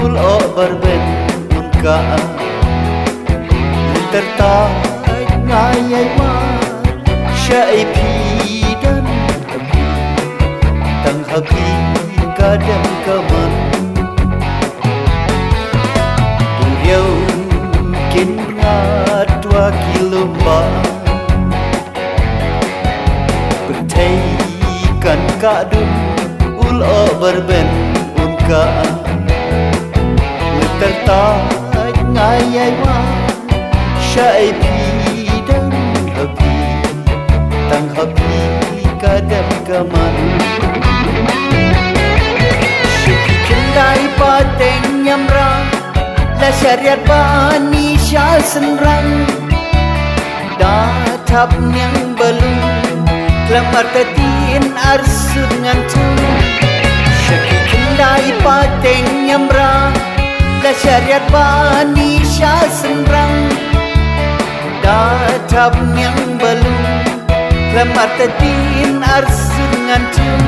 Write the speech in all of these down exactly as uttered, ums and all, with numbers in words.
Ul o barben un ka a. Lynter ta nga ïai wa. Sha ei phi don ha phi. Tang ha phi ka dem ka man. Duriau kin ngat wa ki lumba. Pyrthei kan ka dum ul o barben un ka. Lynter ta nga ïai wa. Sha ei phi don ha phi. Tang ha phi ka dem ka man. Sha ki khyndai pateng ñiamra. La shariat ba ni sha synrang. Da thap niang balung. Khlem artatien arsut ngan thung. Sha ki khyndai pateng ñiamra. La shariat ba ni sha synrang. Da thap niang balung. Khlem artatien arsut ngan thung.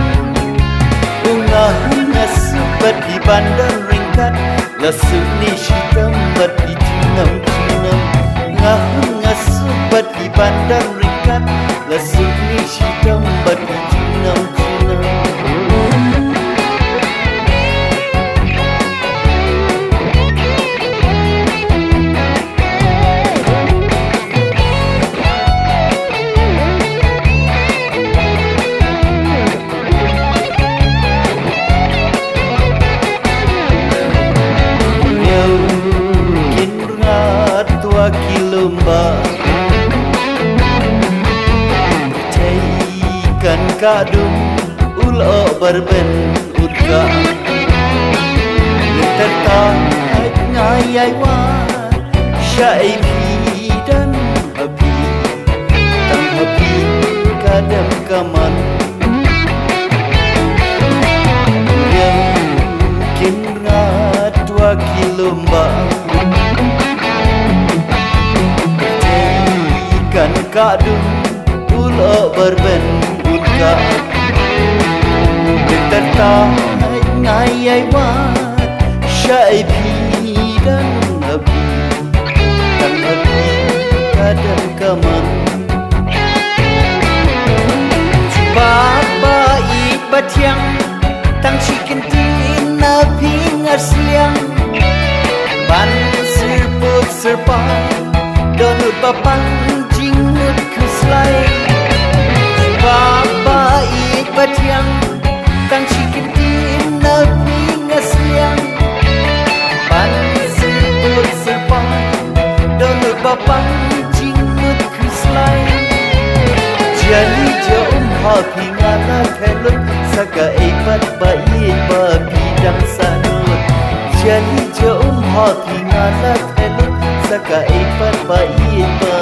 U nga hun nga suk bad i ban don ryngkat. La suk ni shitom bad i jinam jinam. Nga hun nga suk bad i ban don ryngkat. La suk ni shitom bad i jinam jinam. Kin rngat wa ki lumba. Thei kan ka dum ul o barben ut ka. Lynter ta nga ïai wa. Sha ei phi don ha phi. Tang ha phi ka dem ka man. Kin ngat wa ki lumba. Thei kan ka dum ul o barben ut ka. Lynter ta nga ïai wa. Sha ei phi don ha phi. Tang ha phi ka dem ka man. Baba i ba thiang. Tang shi kyntien na phi nga sliang. Ban syrput syrpai. Don ut ba pang jingmut khuslai. Baba i ba thiang. Tang shi kyntien na phi nga sliang. Ban syrput syrpai. Don ut ba pang jingmut khuslai. Jia li jia um ha phi nga la theh lut. Sa kaei pat ba ïeit ba phi dang sah lut. Jia li jia um ha phi nga la theh lut. Sa kaei pat ba ïeit ba